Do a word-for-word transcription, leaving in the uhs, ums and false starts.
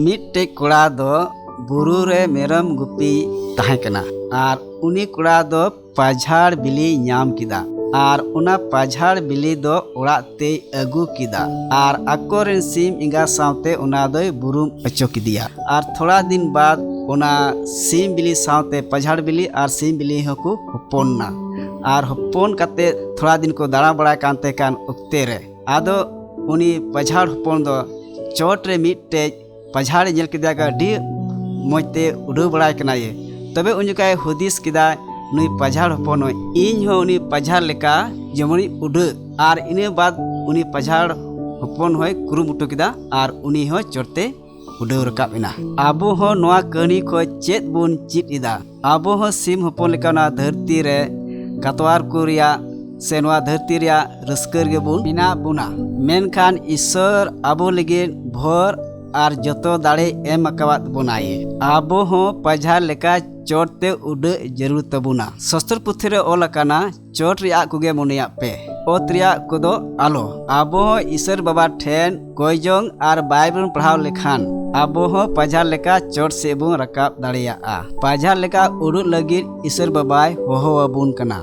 ᱢᱤᱫᱴᱮᱡ ᱠᱚᱲᱟ ᱫᱚ ᱵᱩᱨᱩ ᱨᱮ ᱢᱮᱨᱚᱢ ᱜᱩᱯᱤ ᱛᱟᱦᱮᱸ ᱠᱟᱱᱟ᱾ ᱟᱨ ᱩᱱᱤ ᱠᱚᱲᱟ ᱫᱚ ᱯᱟᱡᱷᱟᱲ ᱵᱤᱞᱤᱭ ᱧᱟᱢ ᱠᱮᱫᱟ᱾ ᱟᱨ ᱚᱱᱟ ᱯᱟᱡᱷᱟᱲ ᱵᱤᱞᱤ ᱫᱚ ᱚᱲᱟᱜ ᱛᱮᱭ ᱟᱹᱜᱩ ᱠᱮᱫᱟ᱾ ᱟᱨ ᱟᱠᱚᱨᱮᱱ ᱥᱤᱢ ᱮᱸᱜᱟ ᱥᱟᱶᱛᱮ ᱚᱱᱟ ᱫᱚᱭ ᱵᱩᱨᱩᱢ ᱦᱚᱪᱚ ᱠᱮᱫᱮᱭᱟ᱾ ᱟᱨ ᱛᱷᱚᱲᱟ ᱫᱤᱱ ᱵᱟᱫ ᱚᱱᱟ ᱥᱤᱢ ᱵᱤᱞᱤ ᱥᱟᱶᱛᱮ ᱯᱟᱡᱷᱟᱲ ᱵᱤᱞᱤ ᱟᱨ ᱥᱤᱢ ᱵᱤᱞᱤ ᱦᱚᱸᱠᱚ ᱦᱚᱯᱚᱱ ᱱᱟ᱾ ᱟᱨ ᱦᱚᱯᱚᱱ ᱠᱟᱛᱮ ᱛᱷᱚᱲᱟ ᱫᱤᱱ ᱠᱚ ᱫᱟᱬᱟ ᱵᱟᱲᱟᱭ ᱠᱟᱱ ᱛᱟᱦᱮᱸ ᱠᱟᱱ ᱚᱠᱛᱮ ᱨᱮ, ᱟᱫᱚ ᱩᱱᱤ ᱯᱟᱡᱷᱟᱲ ᱦᱚᱯᱚᱱ ᱫᱚ ᱪᱚᱴ ᱨᱮ ᱢᱤᱫᱴᱮᱡ ᱯᱟᱡᱷᱟᱲᱮ ᱧᱮᱞ ᱠᱮᱫᱮᱭᱟ, ᱟᱹᱰᱤ ᱢᱚᱡᱽ ᱛᱮ ᱩᱰᱟᱹᱣ ᱵᱟᱲᱟᱭ ᱠᱟᱱᱟᱭᱮ᱾ ᱛᱚᱵᱮ ᱩᱱ ᱡᱚᱠᱷᱟᱡ ᱦᱩᱫᱤᱥ ᱠᱮᱫᱟᱭ, ᱱᱩᱭ ᱯᱟᱡᱷᱟᱲ ᱦᱚᱯᱚᱱ ᱦᱚᱸ, ᱤᱧ ᱦᱚᱸ ᱩᱱᱤ ᱯᱟᱡᱷᱟᱲ ᱞᱮᱠᱟ ᱡᱮᱢᱚᱱᱤᱧ ᱩᱰᱟᱹᱜ᱾ ᱟᱨ ᱤᱱᱟᱹ ᱵᱟᱫ ᱩᱱᱤ ᱯᱟᱡᱷᱟᱲ ᱦᱚᱯᱚᱱ ᱦᱚᱸᱭ ᱠᱩᱨᱩᱢᱩᱴᱩ ᱠᱮᱫᱟ ᱟᱨ ᱩᱱᱤ ᱦᱚᱸ ᱪᱚᱴᱛᱮ ᱩᱰᱟᱹᱣ ᱨᱟᱠᱟᱵ ᱮᱱᱟ᱾ ᱟᱵᱚ ᱦᱚᱸ ᱱᱚᱣᱟ ᱠᱟᱹᱦᱱᱤ ᱠᱷᱚᱱ ᱪᱮᱫ ᱵᱚᱱ ᱪᱮᱫ ᱮᱫᱟ? ᱟᱵᱚ ᱦᱚᱸ ᱥᱤᱢ ᱦᱚᱯᱚᱱ ᱞᱮᱠᱟ ᱱᱚᱣᱟ ᱫᱷᱟᱹᱨᱛᱤ ᱨᱮ ᱜᱟᱛᱣᱟᱨ ᱠᱚ ᱨᱮᱭᱟᱜ ᱥᱮ ᱱᱚᱣᱟ ᱫᱷᱟᱹᱨᱛᱤ ᱨᱮᱭᱟᱜ ᱨᱟᱹᱥᱠᱟᱹ ᱨᱮᱜᱮ ᱵᱚᱱ ᱢᱮᱱᱟᱜ ᱵᱚᱱᱟ᱾ ᱢᱮᱱᱠᱷᱟᱱ ᱤᱥᱥᱚᱨ ᱟᱵᱚ ᱞᱟᱹᱜᱤᱫ ᱵᱷᱳᱨ ᱟᱨ ᱡᱚᱛᱚ ᱫᱟᱲᱮ ᱮᱢ ᱟᱠᱟᱣᱟᱫ ᱵᱚᱱᱟᱭ᱾ ᱟᱵᱚ ᱦᱚᱸ ᱯᱟᱡᱷᱟᱲ ᱞᱮᱠᱟ ᱪᱚᱴ ᱛᱮ ᱩᱰᱟᱹᱜ ᱡᱟᱹᱨᱩᱲ ᱛᱟᱵᱚᱱᱟ᱾ ᱥᱚᱥᱛᱨᱚ ᱯᱩᱛᱷᱤ ᱨᱮ ᱚᱞ ᱟᱠᱟᱱᱟ, ᱪᱚᱴ ᱨᱮᱭᱟᱜ ᱠᱚᱜᱮ ᱢᱚᱱᱮᱭᱟᱜ ᱯᱮ, ᱚᱛ ᱨᱮᱭᱟᱜ ᱠᱚᱫᱚ ᱟᱞᱚ᱾ ᱟᱵᱚ ᱦᱚᱸ ᱤᱥᱚᱨ ᱵᱟᱵᱟ ᱴᱷᱮᱱ ᱠᱚᱭ ᱡᱚᱝ ᱟᱨ ᱵᱟᱭᱵᱮᱞ ᱵᱚᱱ ᱯᱟᱲᱦᱟᱣ ᱞᱮᱠᱷᱟᱱ, ᱟᱵᱚ ᱦᱚᱸ ᱯᱟᱡᱷᱟᱲ ᱞᱮᱠᱟ ᱪᱚᱴ ᱥᱮᱫ ᱵᱚᱱ ᱨᱟᱠᱟᱵ ᱫᱟᱲᱮᱭᱟᱜᱼᱟ᱾ ᱯᱟᱡᱷᱟᱲ ᱞᱮᱠᱟ ᱩᱰᱩᱜ ᱞᱟᱹᱜᱤᱫ ᱤᱥᱚᱨ ᱵᱟᱵᱟᱭ ᱦᱚᱦᱚ ᱟᱵᱚᱱ ᱠᱟᱱᱟ᱾